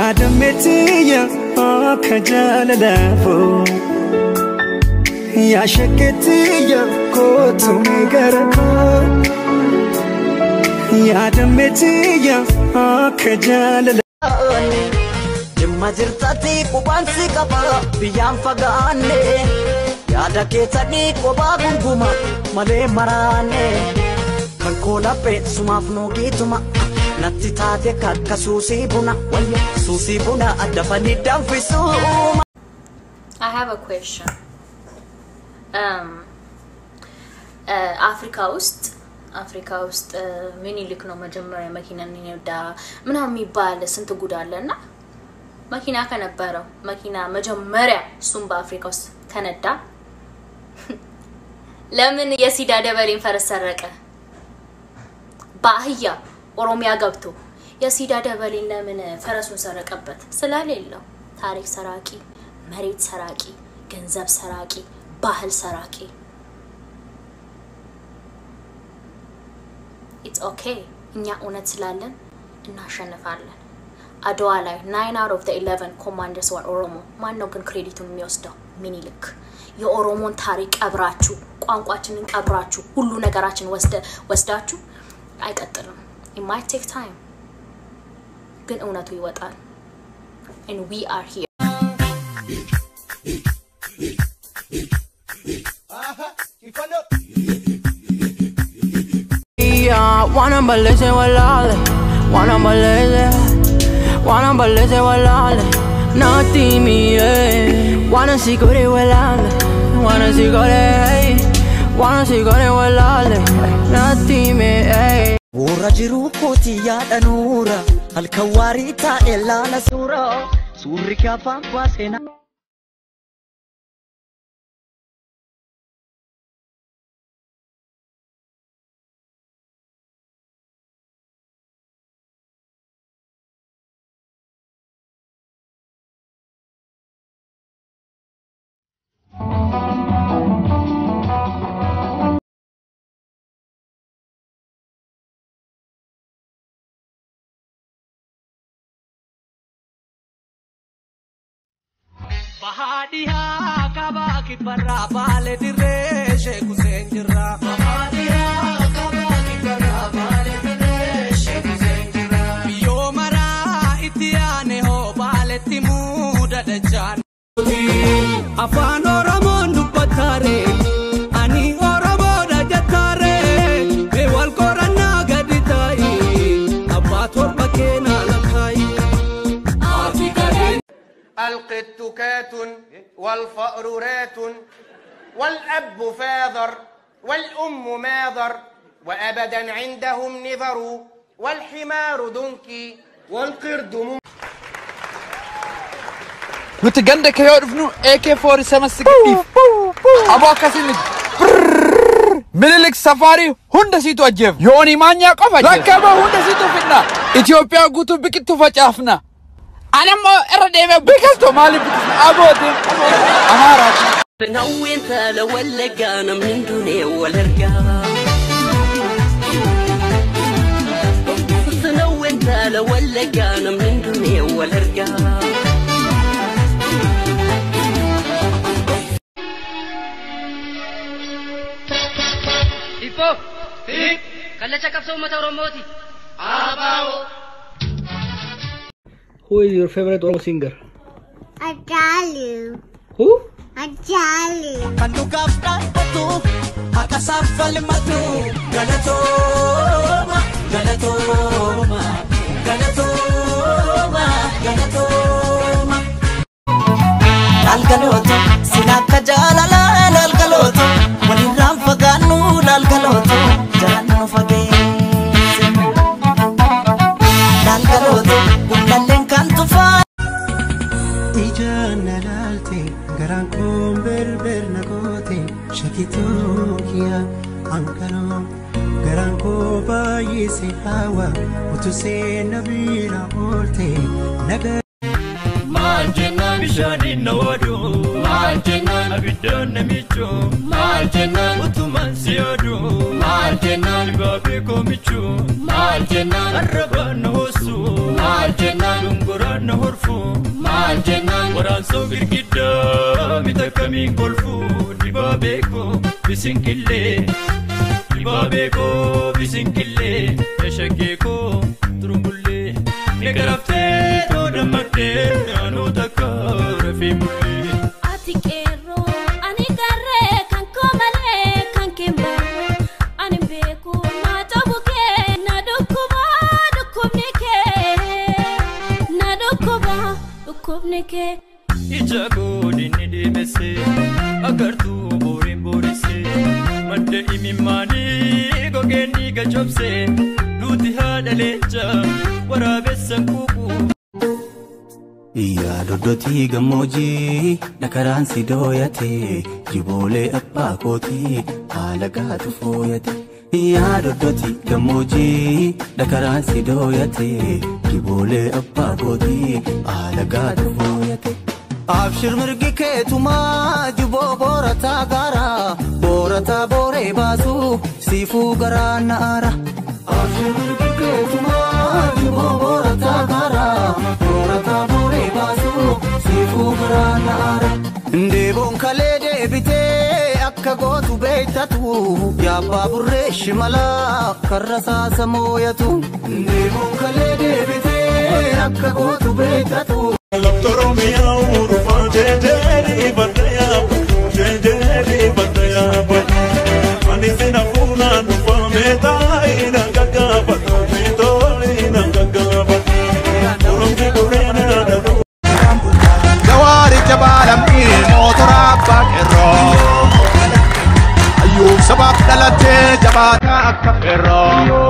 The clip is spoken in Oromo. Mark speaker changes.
Speaker 1: Yaadameetiya akka jaalalaafoo yaa shakkeetiya kootu gara koo yaadameetiya akka jaalala.
Speaker 2: Dhimma jirtatti qubaan si qaba biyyaan fagaanne yaada keessanii qobaa gunguma malee maraanne kan koo laphee sumaaf nuugiituma natti taate kakka suusii buna wayya suusii buna addafanii danfisuu.
Speaker 3: I have a question. አፍሪካ ውስጥ ምኒልክ ነው መጀመሪያ መኪናን የነዳ ምናምን የሚባል ስንት ጉድ አለና መኪና ከነበረው መኪና መጀመሪያ እሱም በአፍሪካ ውስጥ ከነዳ ለምን የሲዳ ደበሌን ፈረስ ሰረቀ? በአህያ ኦሮሚያ ገብቶ የሲዳ ደበሌን ለምን ፈረሱን ሰረቀበት? ስለሌለው ታሪክ ሰራቂ፣ መሬት ሰራቂ፣ ገንዘብ ሰራቂ፣ ባህል ሰራቂ። It's okay. እኛ እውነት ስላለን እናሸንፋለን። አድዋ ላይ 9 out of the 11 commanders were ኦሮሞ። ማን ነው ግን credit ኡን የሚወስደው? ምኒልክ። የኦሮሞን ታሪክ ቀብራችሁ፣ ቋንቋችንን ቀብራችሁ፣ ሁሉ ነገራችን ወስዳችሁ አይቀጥልም። It might take time, ግን እውነቱ ይወጣል። And we are here.
Speaker 4: Wanna balese walale, wanna balese, wanna balese walale, nothing me, wanna sigure walale, wanna sigure, wanna sigure walale, nothing me.
Speaker 2: Warra jiruu kooti yaada nuura halkan waarii taa'e laala suura suurri kaafaan baaseenaa.
Speaker 5: Bahadiyaa kabaa kibbarraa baalee dirree sheeku seenjirraa. Bahadiyaa kabaa kibbarraa baalee dirree sheeku seenjirraa. Biyyoo maraa itti yaane hoo baaletti muuda dachaan. Afaan Oromoon dubbataare ani Oromoodha jettaare mee wal qorannaa gadi taa'i abbaa torba keenaa lakkaa'i.
Speaker 6: القط كات والفأر رات والأب فاذر والأم ماذر وأبدا عندهم نذر والحمار دنكي والقرد
Speaker 7: Nuti ganda kee yoo dhufnu AK47 sigiif aboo akkasiin Minilik safaarii hunda siitu ajjeef yoonii maanyaa qofa lakkaba hunda siitu fidna Itoophiyaa guutuu biqiltuu facaafna. Anammoo irra deemee biqiltuu maaliif biqiltu abootiin Amaaraati.
Speaker 2: Hawween taala wallaggaa namni hin duune wal argaa. Hawween taala wallaggaa namni hin duune wal argaa.
Speaker 5: Ibboo! Kallacha qabsoo uummata Oromooti. Abaa'oo!
Speaker 8: Who is your favorite Oromo singer?
Speaker 9: Ajalu.
Speaker 8: Who?
Speaker 9: Ajalu.
Speaker 2: Kan dhugaaf dhaabbatu haqa isaaf falmatu galatooma galatooma galatooma galatooma. Laalgalooto sin akka jaalalaa laalgalooto walirraan fagaannu laalgalooto jalaan nu fageesse. Laalgalooto gullalleen kan tufaa.
Speaker 1: Ijaan na laalte garaan koon berber na goote shakituu kiyya ankanoo garaan koo baay'ee si hawa utuu seenna bira oolte nagaa.
Speaker 5: Maal jennaan
Speaker 10: Bishaaniin na waaduu maal jennaan abiddaan namichuu maal jennaan utumaan si yaaduu maal jennaan dibaabee koomichuu maal jennaan arrabaan na hoosuu maal jennaan dungoraan na horfuu maal jennaan waraansoo girgiddaa mita kamiin kolfuu dibaabee koo bisinkillee dibaabee koo bisinkillee yashaggee koo turumbullee eegaraftee too dammattee naannoo takka rafee bullee.
Speaker 11: Ati qeerroo ani garee kan koo malee kan keemmoo ani beeku na ta'uu kee na dhukkuba dhukkubni kee na dhukkuba dhukkubni kee.
Speaker 10: Ija godinni deemesse agartuu booriin boorisse madda imimmaanii gogeen dhiiga cobse duuti haadha leenca waraabessan kuuqu.
Speaker 1: Yaa doddotii gammoojjii dhakaraan si dooyate jiboolee abbaa kootii haala gaatu fooyate. Yaa doddotii gammoojjii dhakaraan si dooyate jiboolee abbaa kootii haala gaatu fooyate. Abshir mirgi keetumaa jiboo boorataa gaara boorataa booree baasuu siifuu garaa na'aara. Abshir mirgi keetumaa jiboo boorataa gaara boorataa booree baasuu siifuu garaa na'aara. Deeboon kalee deebitee akka gootu beektatu yaabbaa burree shimalaa karra saasa mooyatu. Deeboon kalee deebitee akka gootu beektatu.
Speaker 12: Gawaaricha baalamii mootora abbaa qeerroo. Hayyuu sabaaf dhalatee jabaataa akka feerroo.